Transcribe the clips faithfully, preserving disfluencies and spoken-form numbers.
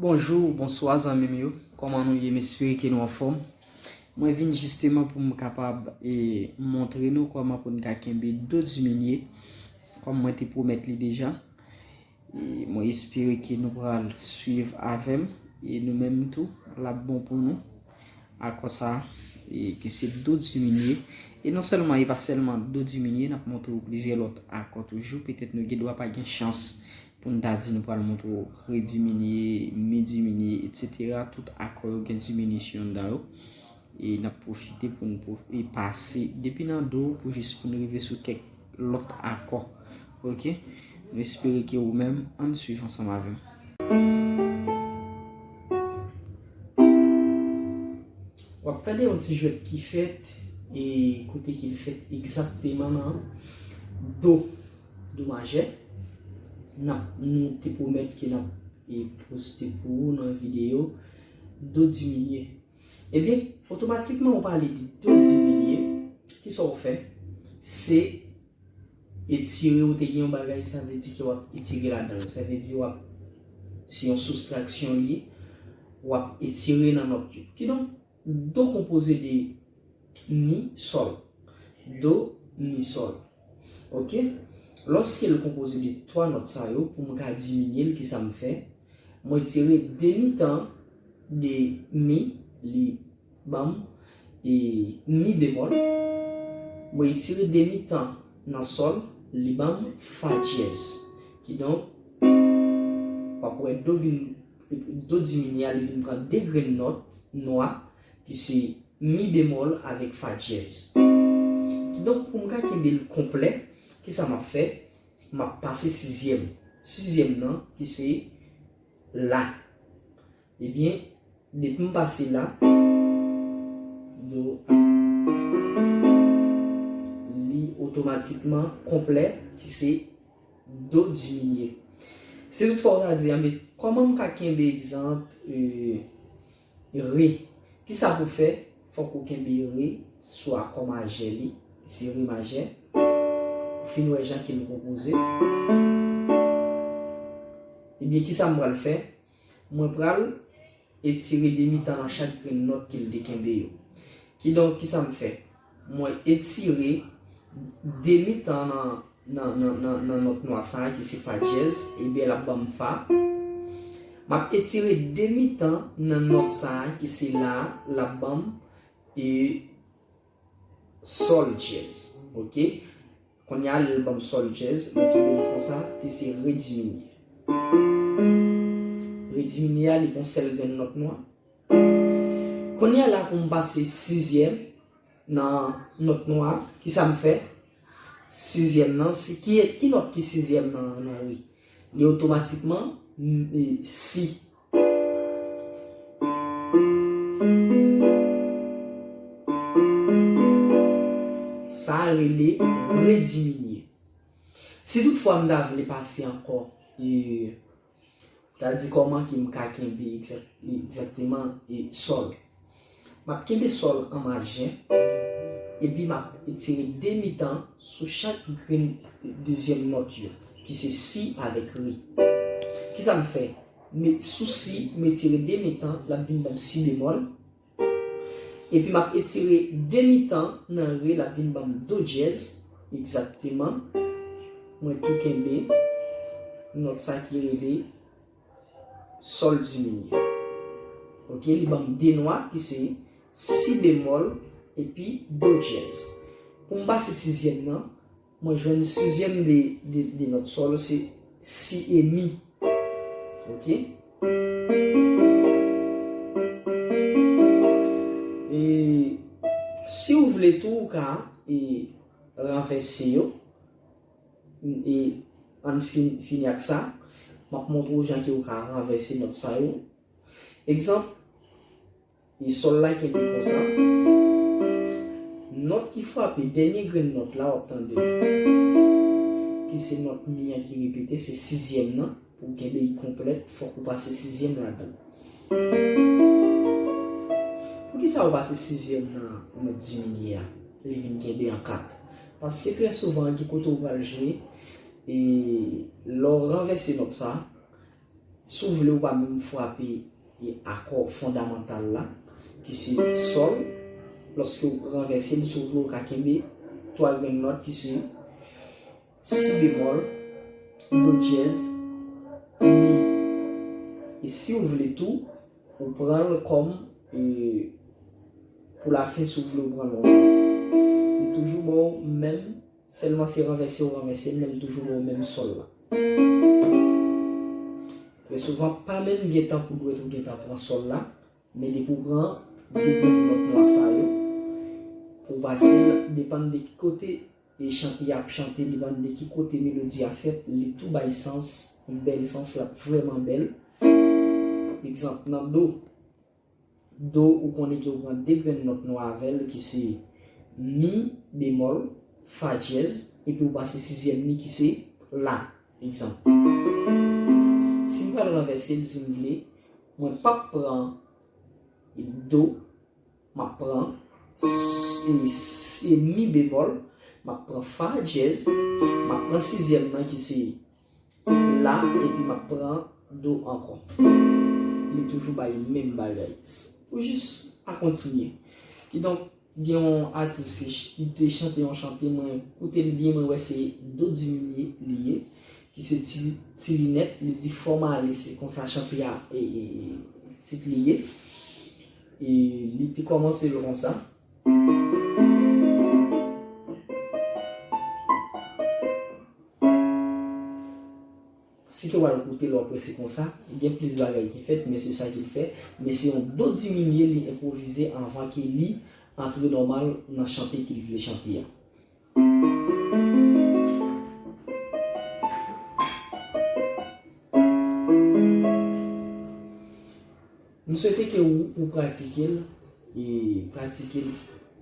Bonjou, bonswa zanmi m yo. Kòman nou ye? M espere ke nou anfòm. Mwen vin jisteman pou m kapab e, montre nou kòman pou n ka kenbe do diminye. Kòm mwen te pwomèt li deja. E mwen espere ke nou pral swiv avè m. E nou menm tou, l ap bon pou nou. Akò sa, e, ki se do diminye. E non sèlman, e pa sèlman do diminye, n ap montre w plizyè lòt akò toujou. Petèt nou gen dwa pa gen chans pou n ta di nou pral montre w re diminye, mi diminye, etsetera. Tout akò yo gen diminisyon anndan yo. E n ap pwofite pou n pwo- e pase depi nan do pou jis pou n rive sou kèk lòt akò. Oke? M espere ke ou menm, ann swiv ansanm avè m. W ap tande yon ti jwèt ki fèt, e kote ki l fèt egzakteman nan do, do majè. N ap, nou te pwomèt ke n ap e, poste pou ou nan videyo do diminye. Ebyen, otomatikman ou pale de do diminye, kisa w fè? Se etire, ou te gen yon bagay, sa vle di ke w ap etire ladan l. Sa vle di w ap, se yon soustraksyon li ye, w ap etire nan nòt yo. Kidonk, do konpoze de mi, sòl. Do, mi, sòl. Oke? Lòske l konpoze de twa nòt sa yo, pou m ka diminye l, kisa m fè? Mwen tire de mitan de mi, li ban m, e, mi bemòl. Mwen retire de mitan nan sòl, li ban m fa dyèz. Kidonk, w ap wè do vin, do diminye a, li vin pran de grenn nòt nwa, ki se mi bemòl avèk fa dyèz. Kidonk, pou m ka kenbe l konplè, kisa m ap fè? M ap pase sizyèm. Sizyèm nan, ki se la. Ebyen, depi m pase la, do a, li otomatikman konplè, ki se do diminye. Si toutfwa w ta di, "Anben, kòman m ka kenbe egzanp, e, re?" Kisa pou fè? Fòk ou kenbe re sou akò majè li, se re majè. Ou fin wè jan ke l konpoze. Ebyen, kisa m pral fè? Mwen pral etire de mitan nan chak grenn nòt ke l te kenbe yo. Kidonk, kisa m fè? Mwen etire de mitan nan, nan, nan, nan, nan nòt nwa sa a, ki se fa dyèz, ebyen, l ap ban m fa. M ap etire de mitan nan nòt sa a, ki se la a, l ap ban m, e, sòl dyèz. Oke? Kounye a, lè l ban m sòl dyèz, mwen kenbe li konsa, ki se re diminye. Re diminye a, li gon sèl grenn nòt nwa. Kounye a la, pou m pase sizyèm nan nòt nwa, kisa m fè? Sizyèm nan, se ki, ki nòt ki sizyèm nan, nan re? Li otomatikman, m, e, si. Sa a rele re diminye. Si toutfwa m ta vle pase ankò, e, ta di kòman ke m ka kenbe egzak-, egzakteman, e, sòl. M ap kenbe sòl an majè, epi m ap etire de mitan sou chak grenn dezyèm nòt yo, ki se si avèk re. Kisa m fè? Met sou si, m etire de mitan, l ap vin ban m si bemòl. Epi m ap etire de mitan nan re, l ap vin ban m do dyèz, egzakteman. Mwen tou kenbe nòt sa ki rele sòl diminye. Oke, li ban m de nwa ki se si bemòl epi do dyèz. Pou m pase sizyèm nan, mwen jwenn sizyèm de, de, de nòt sòl, se si e mi. Oke? E si w vle tou, ou ka, e, ranvèse yo. E ann fin-, fini ak sa. M ap montre w jan ke ou ka ranvèse nòt sa yo. Egzanp, e sòl la kenbe konsa. Nòt ki frape, dènye grenn nòt la, w ap tande, ki se nòt mi an ki repete, se sizyèm nan. Pou w kenbe l konplèt, fòk ou pase sizyèm ladan l. Poukisa ou pase sizyèm nan nòt diminye a? Li vin kenbe an kat. Paske trè souvan, gen kote ou pral jwe, e lè w ranvèse nòt sa, Si w vle, ou pa menm frape e akò fondamantal la, ki se sòl. Lòske w ranvèse l, si w vle, ou ka kenbe twa grenn nòt ki se si bemòl, do dyèz, mi. E si w vle tou, ou pran l kòm, e, pou lafen, si w vle, ou pran l konsa. Li toujou ba w menm, sèlman se ranvèse ou ranvèse l, men li toujou ba w menm sòl la. Trè souvan, pa menm gentan pou dwèt ou gentan pran sòl la, men depi w pran de grenn nòt nwa sa yo, pou w pase l, depann de ki kote e chante y ap chante, depann de ki kote melodi a fèt, li tou bay sans, yon bèl sans, l ap vrèman bèl. Egzanp, nan do, do, ou konnen ke ou pran de grenn nòt nwa avè l, ki se mi bemòl, fa dyèz, epi ou pase sizyèm ni, ki se la. Egzanp. Si m pral ranvèse l, si m vle, mwen p ap pran do, m ap pran s-, e, s-, e, mi bemòl, m ap pran fa dyèz, m ap pran sizyèm nan ki se la, epi m ap pran do ankò. Li toujou bay menm bagay. Ou jis a kontinye. Kidonk, gen yon atis ki ch-, li te chante yon chante, mwen koute l byen, mwen wè se do diminye li ye, ki se Ti, Ti Linèt, li di fò m ale, se konsa chante a, e, e, e, tit li ye. E li te kòmanse l konsa. Si ke w al koute l, w ap wè se konsa, gen plis bagay ki fèt, men se sa ke l fè. Men se yon do diminye li enpwovize anvan ke li antre nòmal nan chante ke l vle chante a. M swete ke ou, ou pratike l, e pratike l,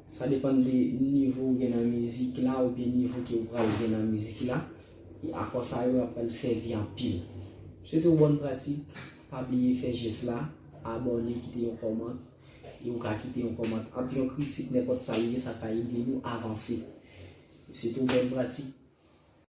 sa depann de nivo ou gen nan mizik la, oubyen nivo ke ou pral gen nan mizik la. E akò sa yo ap pral sèvi anpil. M swete ou bòn pratik, pa bliye fè jès la, abòne, kite yon kòmant, e ou ka kite yon kòmant, ant yon kritik, nenpòt sa l ye, sa ka ede nou avanse. M swete ou bòn pratik.